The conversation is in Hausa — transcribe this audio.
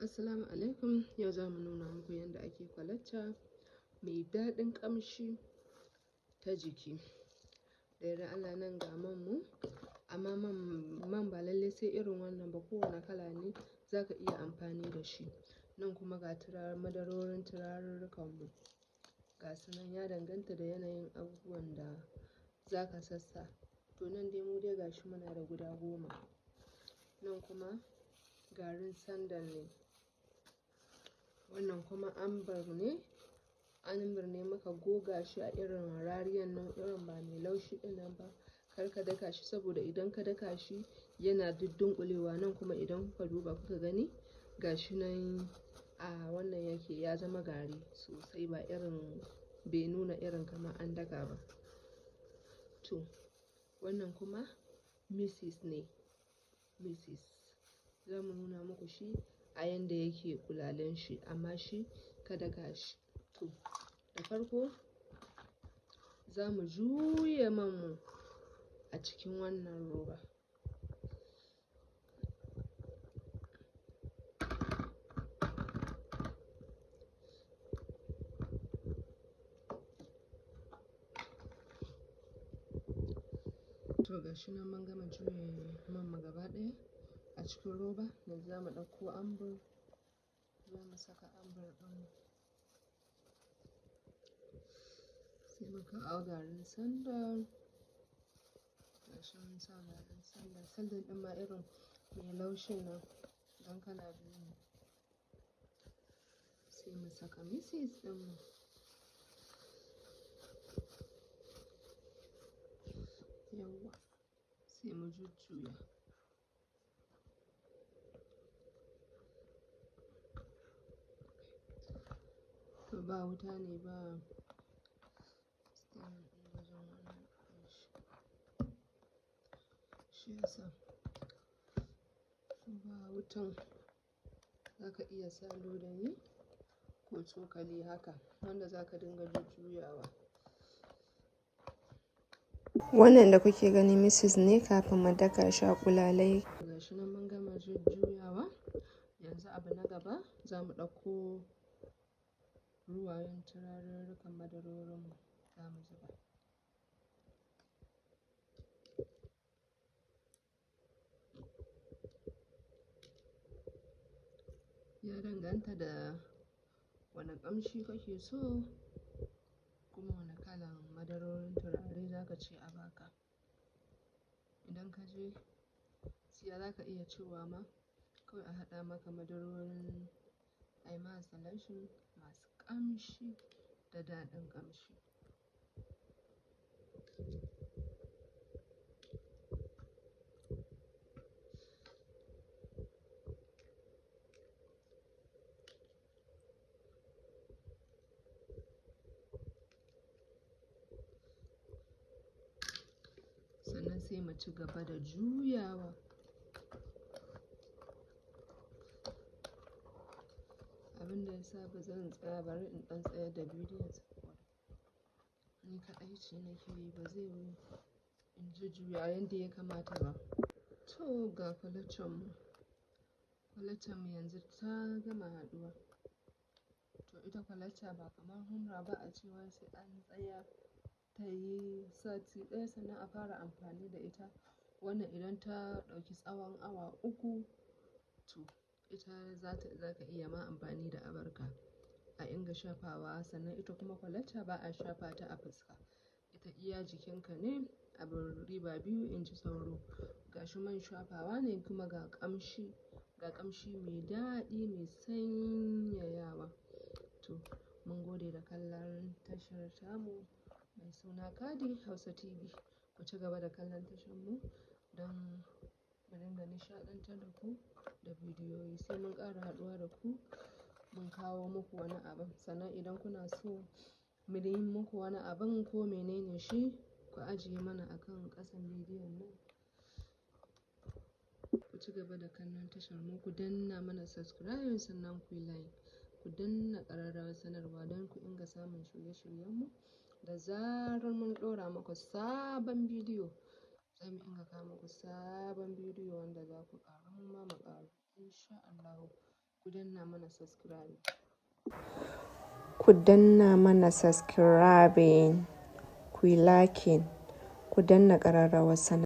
Assalamu alaikum, yau za mu nuna muku yadda ake kwalacca mai daɗin ƙamshi ta jiki. Da yardar Allah nan ga man mu, amma man ba lallai sai irin wannan ba, kowane kala ne za ka iya amfani da shi. Nan kuma ga madarorin turarurrukan mu, ga su nan ya danganta da yanayin abubuwan da za ka sassa. To nan dai mu dai ga shi muna da guda 10. Nan kuma garin sandal ne. Wannan kuma ambar ne, ambar ne muka goga shi a irin rariyan nan, irin ba mai laushi ɗin nan ba. Kar ka daka shi saboda idan ka daka shi yana duddunƙulewa. Nan kuma idan kuka duba kuka gani ga shi nan a wannan yake ya zama gari sosai, ba irin bai nuna irin kamar an daka ba. To wannan kuma Mrs ne, Mrs. Za mu nuna muku shi a yanda yake kulalen shi, amma shi ka daka shi. To da farko za mu juye man mu a cikin wannan roba. To ga shi nan mun gama juye man mu gaba ɗaya a cikin roba. Yanzu za mu ɗauko ambur, za mu saka ambur ɗin, sai mu kawo garin sandal. Ga shi mun sa garin sandal. Sandal ɗin ma irin mai laushin nan don kala biyu ne. Sai mu saka Mrs ɗin mu. Yawwa, sai mu jujjuya. To ba wuta ne ba stand ɗin wajen wannan ɗin shi. Shi yasa ba wutan za ka iya sa ludayi ko cokali haka wanda za ka dinga jujjuyawa. Wannan da kuke gani Mrs ne kafin mu daka shi a kulalai. Ga shi nan mun gama jujjuyawa. Yanzu abu na gaba za mu ɗauko ruwayen turarurrukan madarorin mu za mu zuba. Ya danganta da wane ƙamshi kake so kuma wane kalan madarorin turare za ka ce a baka. Idan ka je siya za ka iya cewa ma kawai a haɗa maka madarorin ai ma selection masu ƙamshi da daɗin ƙamshi. Sannan sai mu ci gaba da juyawa. Abin da ya sa ba zan tsaya bari in ɗan tsayar da bidiyon saboda ni kaɗai ce nake yi, ba zai yiwu in jujjuya yanda ya kamata ba. To ga kwalaccen mu. Kwalaccen mu yanzu ta gama haɗuwa. To ita kwalacca ba kamar humra ba a cewa sai an tsaya ta yi sati ɗaya sannan a fara amfani da ita. Wannan idan ta ɗauki tsawon awa 3 to ita za ka iya ma amfani da abarka a inga shafawa. Sannan ita kuma kwalacca ba a shafa ta a fuska. Ita iya jikinka ne, abin riba biyu in ji sauro. Ga shi man shafawa ne kuma ga ƙamshi, ga ƙamshi mai daɗi mai sanyayawa. To mun gode da kallon tashar tamu mai suna Kadi Hausa TV. Ku ci gaba da kallon tashar mu don mu dinga nishaɗantar da ku da bidiyoyi. Sai mun ƙara haɗuwa da ku mun kawo muku wani abin. Sannan idan kuna so mu yi muku wani abin ko menene shi, ku ajiye mana a kan ƙasan bidiyon nan. Ku ci gaba da kallon tashar mu, ku danna mana subscribe sannan ku yi like. Ku danna ƙararrawar sanarwa don ku inga samun shirye-shiryen mu. Da zarar mun ɗora muku sabon bidiyo, za mu inga kawo muku sabon bidiyo wanda za ku ƙaru mu ma mu ƙaru in sha Allahu. Ku danna mana subscribe. Ku danna mana subscribing, ku yi liking, ku danna ƙararrawar sanarwa.